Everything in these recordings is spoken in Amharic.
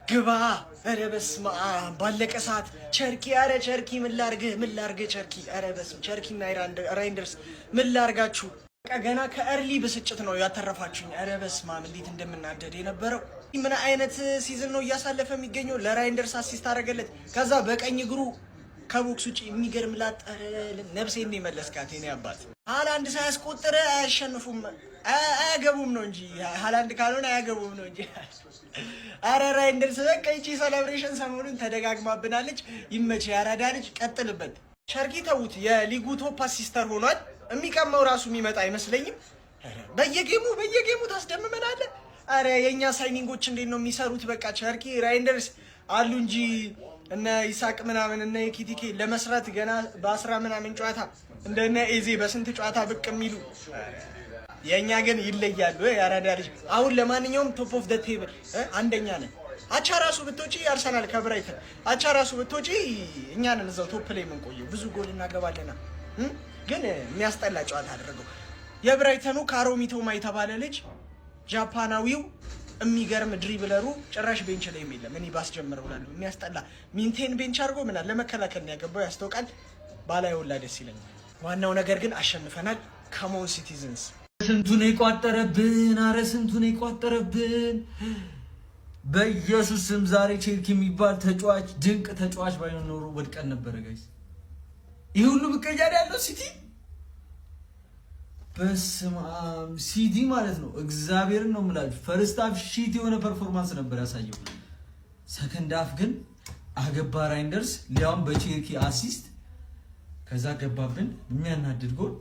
ግባ! ኧረ በስመ አብ! ባለቀ ሰዓት ቸርኪ፣ ኧረ ቸርኪ ምን ላርግህ? ምን ላርግህ ቸርኪ? ኧረ በስመ ቸርኪ እና ራይንደርስ ምን ላርጋችሁ? በቃ ገና ከ early ብስጭት ነው ያተረፋችሁኝ። ኧረ በስመ አብ፣ እንዴት እንደምናደድ የነበረው። ምን አይነት season ነው እያሳለፈ የሚገኘው? ለራይንደርስ assist አደረገለት። ከዛ በቀኝ እግሩ ከ box ውጭ የሚገርም ላጠረ፣ ነፍሴን ነው የመለስካት የኔ አባት። ሃላንድ ሳያስቆጥር አያሸንፉም፣ አያገቡም ነው እንጂ፣ ሃላንድ ካልሆነ አያገቡም ነው እንጂ። አረ ራይንደርስ፣ በቃ ይቺ celebration ሰሞኑን ተደጋግማብናለች። ይመች ያራዳ ልጅ፣ ቀጥልበት። ቸርኪ ተዉት፣ የሊጉ top assister ሆኗል። የሚቀማው ራሱ የሚመጣ አይመስለኝም። በየ game ኡ ታስደምመናለህ። አረ የእኛ signing ኦች እንዴት ነው የሚሰሩት? በቃ ቸርኪ፣ ራይንደርስ አሉ እንጂ እነ ይሳቅ ምናምን እነ ኤኪቲኬ ለመስራት ገና በ10 ምናምን ጨዋታ፣ እንደነ ኤዜ በስንት ጨዋታ ብቅ የሚሉ፣ የእኛ ግን ይለያሉ። የአራዳ ልጅ፣ አሁን ለማንኛውም top of the table አንደኛ ነን። አቻ ራሱ ብትወጪ፣ አርሰናል ከብራይተን አቻ ራሱ ብትወጪ እኛ ነን እዛው top ላይ የምንቆየው። ብዙ ጎል እናገባለና። ግን የሚያስጠላ ጨዋታ አደረገው። የብራይተኑ ካሮ ሚቶማ የተባለ ልጅ፣ ጃፓናዊው የሚገርም dribbler ኡ ጭራሽ bench ላይ የለም። እኔ ባስጀምረው እላለሁ። የሚያስጠላ ሚንቴን bench አድርጎ ምናል ለመከላከል ነው ያገባው፣ ያስታውቃል። ባላየውላ ደስ ይለኛል። ዋናው ነገር ግን አሸንፈናል። Come on, Citizens። ስንቱን የቋጠረብን፣ አረ ስንቱን የቋጠረብን። በኢየሱስ ስም ዛሬ ቼርኪ የሚባል ተጫዋች፣ ድንቅ ተጫዋች ባይኖር ኖሮ ወድቀን ነበረ guys። ይህ ሁሉ ምቀኛ ያለው ሲቲ፣ በስመ አብ፣ ሲቲ ማለት ነው። እግዚአብሔርን ነው የምላችሁ። First half shit የሆነ performance ነበር ያሳየው። Second half ግን አገባ ራይንደርስ፣ ሊያውም በቼርኪ assist። ከዛ ገባብን የሚያናድድ ጎል።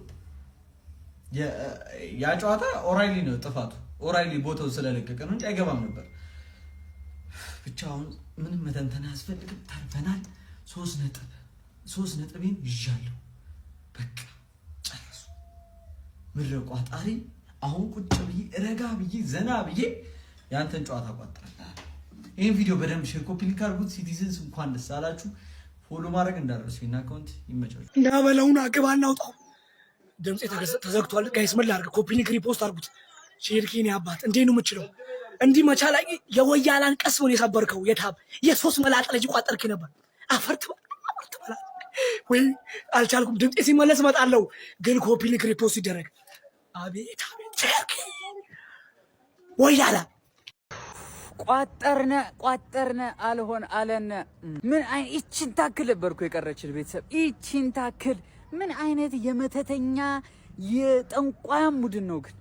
ያ ጨዋታ ኦራይሊ ነው ጥፋቱ። ኦራይሊ ቦታው ስለለቀቀ ነው እንጂ አይገባም ነበር። ብቻ አሁን ምንም መተንተን አያስፈልግም። ተርፈናል። 3 ነጥብ፣ 3 ነጥቤን ይዣለሁ። በቃ ጨረሱ። ምድረ ቋጣሪ። አሁን ቁጭ ብዬ፣ ረጋ ብዬ፣ ዘና ብዬ የአንተን ጨዋታ ቋጥራለሁ። ይህን ቪዲዮ በደንብ share፣ copy link አድርጉት። Citizens እንኳን ደስ አላችሁ። Follow ማድረግ እንዳትረሱ። ይህን account ይመቻችሁ። እና ግባ እናውጣው። ድምፄ ተዘግቷል። Guys፣ ምን ላድርግ? Copy link፣ repost አድርጉት። ሼርኪን አባት እንዴት ነው የምችለው? እንዲህ መቻል የወያላን ቀስ ብሎ የሰበርከው የታብ የሶስት መላጥ ልጅ ቋጠርክ ነበር። አፈር ትበላ፣ አፈር ትበላ። ወይ አልቻልኩም። ድምፄ ሲመለስ እመጣለሁ። ግን copy link፣ repost ይደረግ። አቤት አቤት ሼርኪ ወያላ። ቋጠርነ ቋጠርነ፣ አልሆን አለነ። ምን አይ ይቺን ታክል ነበርኩ የቀረችን ቤተሰብ፣ ይቺን ታክል። ምን አይነት የመተተኛ የጠንቋያም ቡድን ነው ግን?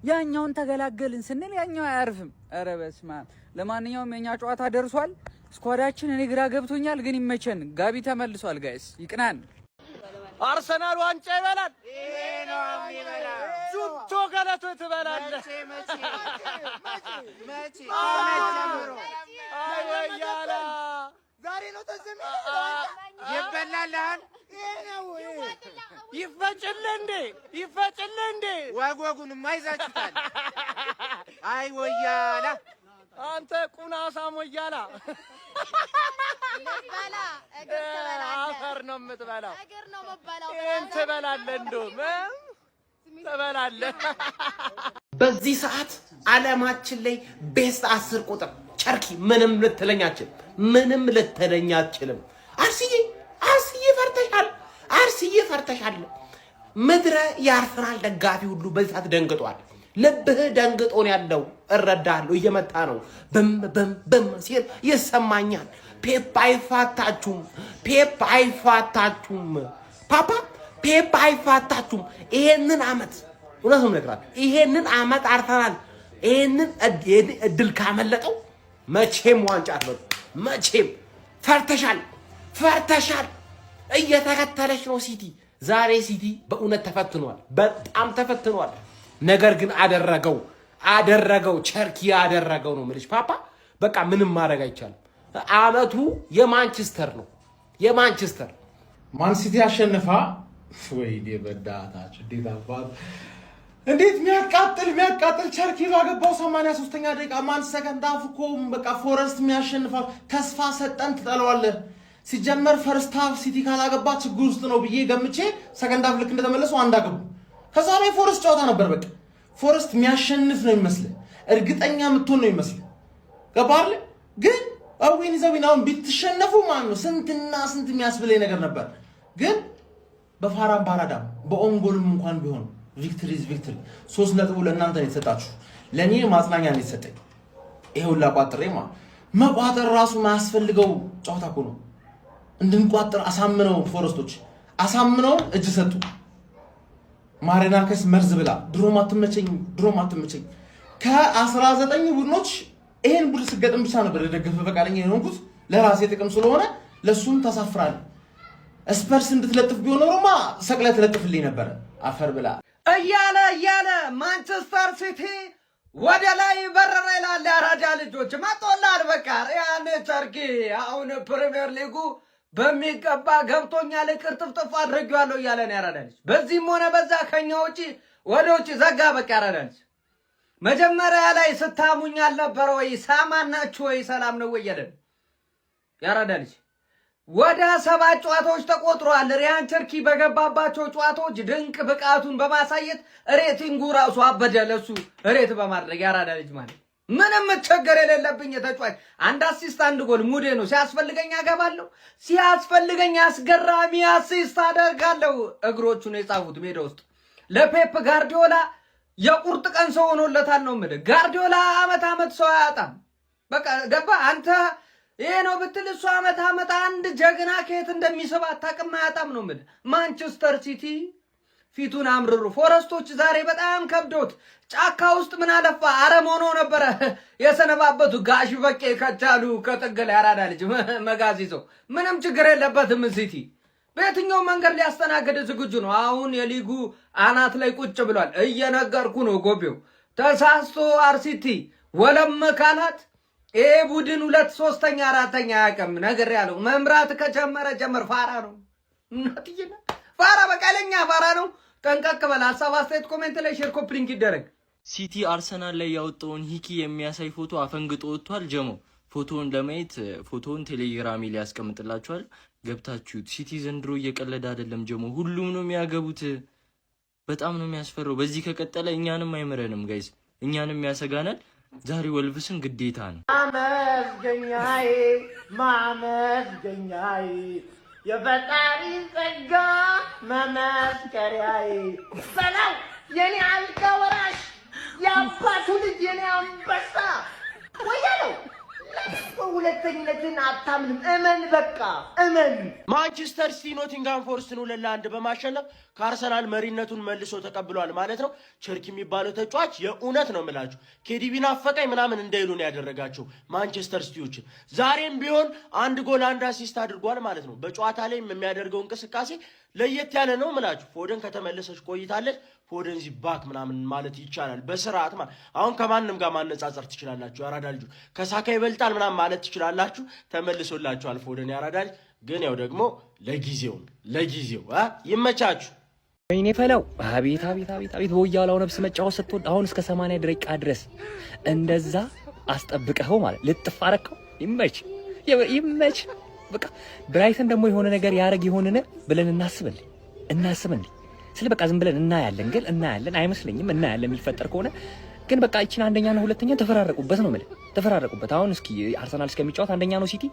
ያኛውን ተገላገልን ስንል ያኛው አያርፍም። ኧረ በስመ አብ። ለማንኛውም የኛ ጨዋታ ደርሷል። Squad ኣችን እኔ ግራ ገብቶኛል፣ ግን ይመቸን። ጋቢ ተመልሷል። Guys፣ ይቅናን። አርሰናል ዋንጫ ይበላል። ጁቶ ገለቶ ትበላለህ። አይ ወያላ። ዛሬ ነው ተዘሚ ይበላልሃል። ይፈጭልህ እንዴ? ይፈጭልህ እንዴ? ወግ ወጉንማ ይዛችሁታል። አይ ወያላ። አንተ ቁናሳም ወያላ፣ አፈር ነው የምትበላው። ይሄን ትበላለህ፣ እንደውም ትበላለህ። በዚህ ሰዓት ዓለማችን ላይ best 10 ቁጥር ቸርኪ፣ ምንም ልትለኝ አትችልም። ምንም ልትለኝ አትችልም። አርስዬ፣ አርስዬ ፈርተሻል። አርስዬ ፈርተሻል። ምድረ የአርሰናል ደጋፊ ሁሉ በዚህ ሰዓት ደንግጧል። ልብህ ደንግጦ ነው ያለው። እረዳለሁ። እየመታ ነው። ብም ብም ብም ሲል ይሰማኛል። ፔፕ አይፋታችሁም። ፔፕ አይፋታችሁም። ፓፓ ፔፕ አይፋታችሁም። ይሄንን አመት፣ እውነት ነው የምነግራችሁ፣ ይሄንን አመት አርሰናል ይሄንን እድል ካመለጠው መቼም ዋንጫ አትበሉ። መቼም ፈርተሻል፣ ፈርተሻል። እየተከተለች ነው ሲቲ። ዛሬ ሲቲ በእውነት ተፈትኗል፣ በጣም ተፈትኗል። ነገር ግን አደረገው፣ አደረገው፣ ቸርኪ አደረገው ነው የምልሽ ፓፓ። በቃ ምንም ማድረግ አይቻልም። አመቱ የማንቸስተር ነው፣ የማንቸስተር። ማን ሲቲ አሸንፋ፣ ወይኔ በዳታችሁ! እንዴት አባት እንዴት የሚያቃጥል፣ የሚያቃጥል ቸርኪ ባገባው 83ኛ ደቂቃ። ማን second half እኮ በቃ ፎረስት የሚያሸንፋል ተስፋ ሰጠን። ትጠለዋለህ። ሲጀመር first half ሲቲ ካላገባ ችግር ውስጥ ነው ብዬ ገምቼ second half ልክ እንደተመለሱ አንድ አገቡ። ከዛ ላይ ፎረስት ጨዋታ ነበር። በቃ ፎረስት የሚያሸንፍ ነው የሚመስልህ፣ እርግጠኛ የምትሆን ነው የሚመስልህ። ገባህ አይደል? ግን A win is a win። አሁን ቢትሸነፉ ማለት ነው ስንትና ስንት የሚያስብለኝ ነገር ነበር፣ ግን በፋራም ባራዳም በ own goal ም እንኳን ቢሆን victory is victory። 3 ነጥቡ ለእናንተ ነው የተሰጣችሁ፣ ለእኔ ማጽናኛ ነው የተሰጠኝ። ይሄ ሁላ ቋጥሬ ማለት መቋጠር ራሱ ማያስፈልገው ጨዋታ እኮ ነው። እንድንቋጥር አሳምነው ፎረስቶች አሳምነው እጅ ሰጡ። ማሪናከስ መርዝ ብላ ድሮም አትመቸኝ፣ ድሮም አትመቸኝ። ከ19 ቡድኖች ይሄን ቡድን ስገጥም ብቻ ነበር ለደገፈ ፈቃደኛ የሆንኩት ለራሴ ጥቅም ስለሆነ ለእሱም ታሳፍራል። ስፐርስ እንድትለጥፍ ቢሆን ኖሮማ ሰቅለህ ትለጥፍልኝ ነበረ። አፈር ብላ። እያለ እያለ ማንቸስተር ሲቲ ወደ ላይ በረረ ይላል። የአራዳ ልጆች መጦላል። በቃ ሪያን ቸርኪ አሁን ፕሪሚየር ሊጉ በሚገባ ገብቶኛል፣ ቅርጥፍጥፍ አድርጌዋለሁ እያለ ነው ያራዳ ልጅ። በዚህም ሆነ በዛ ከኛ ውጪ ወደ ውጭ ዘጋ። በቃ ያራዳ ልጅ መጀመሪያ ላይ ስታሙኝ አልነበረ ወይ? ሳማናችሁ ወይ? ሰላም ነው ወይ እያለ ነው ያራዳ ልጅ። ወደ ሰባት ጨዋታዎች ተቆጥሯል። ሪያን ቸርኪ በገባባቸው ጨዋታዎች ድንቅ ብቃቱን በማሳየት rating ኡ ራሱ አበደ። ለሱ rate በማድረግ ያራዳ ልጅ ማለት ምንም ቸገር የሌለብኝ ተጫዋች፣ አንድ assist አንድ ጎል ሙዴ ነው። ሲያስፈልገኝ አገባለሁ፣ ሲያስፈልገኝ አስገራሚ assist አደርጋለሁ። እግሮቹን የጻፉት ሜዳ ውስጥ ለፔፕ ጋርዲዮላ የቁርጥ ቀን ሰው ሆኖለታል ነው የምልህ። ጋርዲዮላ አመት አመት ሰው አያጣም። በቃ ገባ አንተ ይሄ ነው ብትል እሱ አመት አመት አንድ ጀግና ከየት እንደሚስብ አታውቅም፣ አያጣም ነው የምልህ። ማንቸስተር ሲቲ ፊቱን አምርሩ። ፎረስቶች ዛሬ በጣም ከብዶት ጫካ ውስጥ ምን አለፋ አረም ሆኖ ነበረ የሰነባበቱ። ጋሽ በቄ ከቻሉ ከጥግ ላይ አራዳ ልጅ መጋዝ ይዘው ምንም ችግር የለበትም። ሲቲ በየትኛው መንገድ ሊያስተናግድ ዝግጁ ነው። አሁን የሊጉ አናት ላይ ቁጭ ብሏል። እየነገርኩ ነው። ጎቤው ተሳስቶ አርሲቲ ወለም ካላት ይሄ ቡድን ሁለት ሶስተኛ አራተኛ አያውቅም። ነገር ያለው መምራት ከጀመረ ጀመር ፋራ ነው። እናትዬ ፋራ በቀለኛ ፋራ ነው። ጠንቀቅ በል። ሀሳብ አስተያየት comment ላይ share፣ copy link ይደረግ። ሲቲ አርሰናል ላይ ያወጣውን ሂኪ የሚያሳይ ፎቶ አፈንግጦ ወጥቷል። ጀሞ ፎቶውን ለማየት ፎቶውን ቴሌግራሜ ላይ ያስቀምጥላችኋል። ገብታችሁት ሲቲ ዘንድሮ እየቀለደ አይደለም። ጀሞ ሁሉም ነው የሚያገቡት። በጣም ነው የሚያስፈራው። በዚህ ከቀጠለ እኛንም አይምረንም guys፣ እኛንም ያሰጋናል። ዛሬ ወልቭስን ግዴታ ነው። ማመስገኛዬ ማመስገኛዬ የፈጣሪ ጸጋ መመስከሪያዬ በለው የኔ አልጋ ወራሽ የአባቱ ልጅ የኔ አንበሳ ወያለው ሁለተኝነትን አታምንም። እመን፣ በቃ እመን። ማንቸስተር ሲቲ ኖቲንግሃም ፎረስትን 2-1 በማሸነፍ ከአርሰናል መሪነቱን መልሶ ተቀብሏል ማለት ነው። ቸርኪ የሚባለው ተጫዋች የእውነት ነው የምላችሁ ኬዲቢ ናፈቀኝ ምናምን እንዳይሉ ነው ያደረጋቸው ማንቸስተር ሲቲዎችን። ዛሬም ቢሆን አንድ ጎል አንድ assist አድርጓል ማለት ነው። በጨዋታ ላይም የሚያደርገው እንቅስቃሴ ለየት ያለ ነው ምላችሁ። ፎደን ከተመለሰች ቆይታለች። ፎደን is back ምናምን ማለት ይቻላል በስርዓት ማለት አሁን ከማንም ጋር ማነጻጸር ትችላላችሁ። የአራዳ ልጁ ከሳካ ይበልጣል ምናምን ማለት ትችላላችሁ። ተመልሶላችኋል ፎደን የአራዳ ልጅ። ግን ያው ደግሞ ለጊዜው ለጊዜው ይመቻችሁ። ወይኔ ፈለው፣ አቤት አቤት አቤት አቤት! በወያላው ነፍስ መጫወት ስትወድ አሁን እስከ 80 ደቂቃ ድረስ እንደዛ አስጠብቀኸው ማለት ልጥፍ አረከው። ይመች ይመች። በቃ ብራይተን ደግሞ የሆነ ነገር ያደርግ ይሆንን ብለን እናስብልኝ እናስብልኝ ስለ በቃ ዝም ብለን እናያለን፣ ግን እናያለን አይመስለኝም። እናያለን የሚፈጠር ከሆነ ግን በቃ ይችን አንደኛና ሁለተኛ ተፈራረቁበት ነው የምልህ፣ ተፈራረቁበት። አሁን እስኪ አርሰናል እስከሚጫወት አንደኛ ነው ሲቲ፣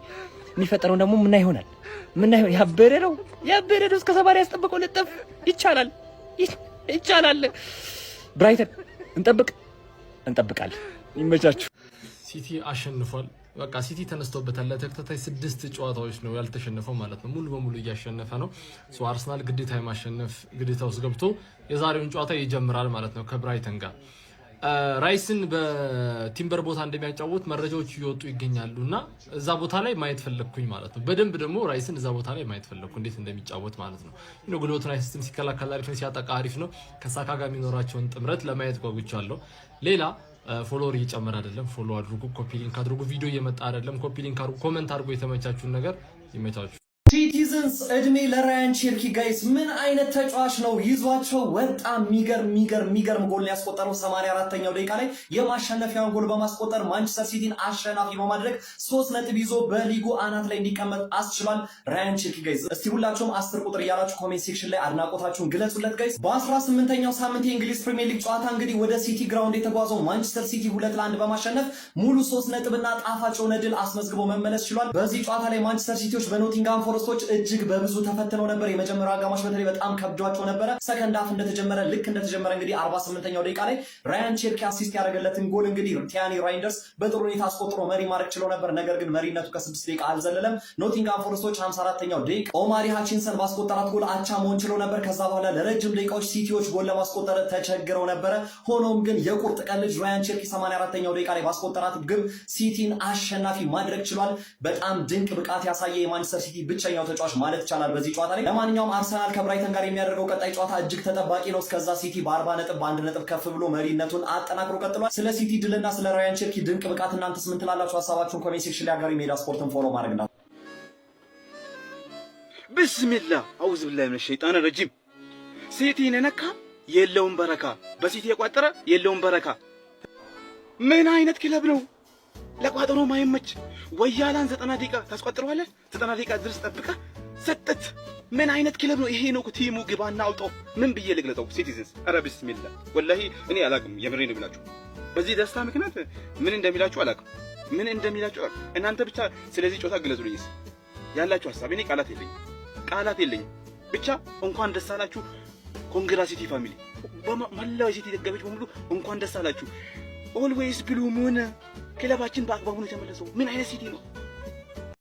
የሚፈጠረውን ደግሞ ምና ይሆናል ምና ይሆናል። ያበደ ነው ያበደ ነው። እስከ 80 ያስጠብቀው ልጥፍ ይቻላል ይቻላል። ብራይተን እንጠብቅ እንጠብቃለን። ይመቻችሁ። ሲቲ አሸንፏል። በቃ ሲቲ ተነስቶበታል። ለተከታታይ ስድስት ጨዋታዎች ነው ያልተሸነፈው ማለት ነው። ሙሉ በሙሉ እያሸነፈ ነው። አርሰናል ግዴታ የማሸነፍ ግዴታ ውስጥ ገብቶ የዛሬውን ጨዋታ ይጀምራል ማለት ነው ከብራይተን ጋር። ራይስን በቲምበር ቦታ እንደሚያጫወት መረጃዎች እየወጡ ይገኛሉ እና እዛ ቦታ ላይ ማየት ፈለግኩኝ ማለት ነው። በደንብ ደግሞ ራይስን እዛ ቦታ ላይ ማየት ፈለግኩ እንዴት እንደሚጫወት ማለት ነው። ጉልበቱን አይስትም፣ ሲከላከል አሪፍ ነው፣ ሲያጠቃ አሪፍ ነው። ከሳካ ጋር የሚኖራቸውን ጥምረት ለማየት ጓጉቻለሁ። ሌላ follower እየጨመረ አይደለም። Follow አድርጉ፣ copy link አድርጉ። ቪዲዮ እየመጣ አይደለም። Copy link አድርጉ፣ comment አድርጉ። የተመቻችሁን ነገር ይመቻችሁ። ሲቲዝን Citizens፣ እድሜ ለራያን ቼርኪ guys፣ ምን አይነት ተጫዋች ነው! ይዟቸው ወጣ። ሚገርም ሚገርም ሚገርም ጎል ያስቆጠረው 84ኛው ደቂቃ ላይ የማሸነፊያውን ጎል በማስቆጠር ማንቸስተር ሲቲን አሸናፊ በማድረግ 3 ነጥብ ይዞ በሊጉ አናት ላይ እንዲቀመጥ አስችሏል። ራያን ቼርኪ guys፣ እስቲ ሁላችሁም 10 ቁጥር እያላችሁ comment section ላይ አድናቆታችሁን ግለጹለት guys። በ18ኛው ሳምንት የእንግሊዝ ፕሪሚየር ሊግ ጨዋታ እንግዲህ ወደ ሲቲ ግራውንድ የተጓዘው ማንቸስተር ሲቲ 2-1 በማሸነፍ ሙሉ 3 ነጥብና ጣፋጭ የሆነ ድል አስመዝግቦ መመለስ ችሏል። በዚህ ጨዋታ ላይ ማንቸስተር ሲቲዎች በኖቲንግሃም ፎረስቶች እጅግ በብዙ ተፈትነው ነበር። የመጀመሪያው አጋማሽ በተለይ በጣም ከብዷቸው ነበረ። Second half እንደተጀመረ፣ ልክ እንደተጀመረ እንግዲህ 48ኛው ደቂቃ ላይ ራያን ቼርኪ assist ያደረገለትን ጎል እንግዲህ ቲያኒ ራይንደርስ በጥሩ ሁኔታ አስቆጥሮ መሪ ማድረግ ችሎ ነበር። ነገር ግን መሪነቱ ከ6 ደቂቃ አልዘለለም። ኖቲንግሃም ፎረስቶች 54ኛው ደቂቃ ኦማሪ ሃቺንሰን ባስቆጠራት ጎል አቻ መሆን ችሎ ነበር። ከዛ በኋላ ለረጅም ደቂቃዎች ሲቲዎች ጎል ለማስቆጠር ተቸግረው ነበረ። ሆኖም ግን የቁርጥ ቀን ልጅ ራያን ቼርኪ 84ኛው ደቂቃ ላይ ባስቆጠራት ግብ ሲቲን አሸናፊ ማድረግ ችሏል። በጣም ድንቅ ብቃት ያሳየ የማንቸስተር ሲቲ ብቸኛው ተጫዋች ማለት ይቻላል በዚህ ጨዋታ ላይ። ለማንኛውም አርሰናል ከብራይተን ጋር የሚያደርገው ቀጣይ ጨዋታ እጅግ ተጠባቂ ነው። እስከዛ ሲቲ በ40 ነጥብ በ1 ነጥብ ከፍ ብሎ መሪነቱን አጠናክሮ ቀጥሏል። ስለ ሲቲ ድልና ስለ ራያን ቼርኪ ድንቅ ብቃት እናንተስ ምን ትላላችሁ? ሀሳባችሁን comment section ላይ አጋሩ። ሜዳ ስፖርትን follow ማድረግ እንዳ ብስሚላህ፣ አውዝ ቢላሂ ሚነ ሸይጣን ረጂም። ሲቲን የነካ የለውም በረካ፣ በሲቲ የቋጠረ የለውም በረካ። ምን አይነት ክለብ ነው? ለቋጠሮ ማይመች ወያላን 90 ደቂቃ ታስቋጥረዋለህ። 90 ደቂቃ ድረስ ጠብቀህ ሰጠት። ምን አይነት ክለብ ነው ይሄ? ነው team ኡ ግባና አውጣው። ምን ብዬ ልግለጸው? Citizens፣ ኧረ ብስሚላ፣ ወላሂ እኔ አላቅም። የምሬ ነው ብላችሁ በዚህ ደስታ ምክንያት ምን እንደሚላችሁ አላቅም። ምን እንደሚላችሁ አላቅም። እናንተ ብቻ ስለዚህ ጨዋታ ግለጹልኝስ ያላችሁ ሀሳብ። እኔ ቃላት የለኝም፣ ቃላት የለኝም። ብቻ እንኳን ደስ አላችሁ። Congra City family፣ መላው የሲቲ ደጋፊዎች በሙሉ እንኳን ደስ አላችሁ። Always blue moon። ክለባችን በአግባቡ ነው የተመለሰው። ምን አይነት ሲቲ ነው?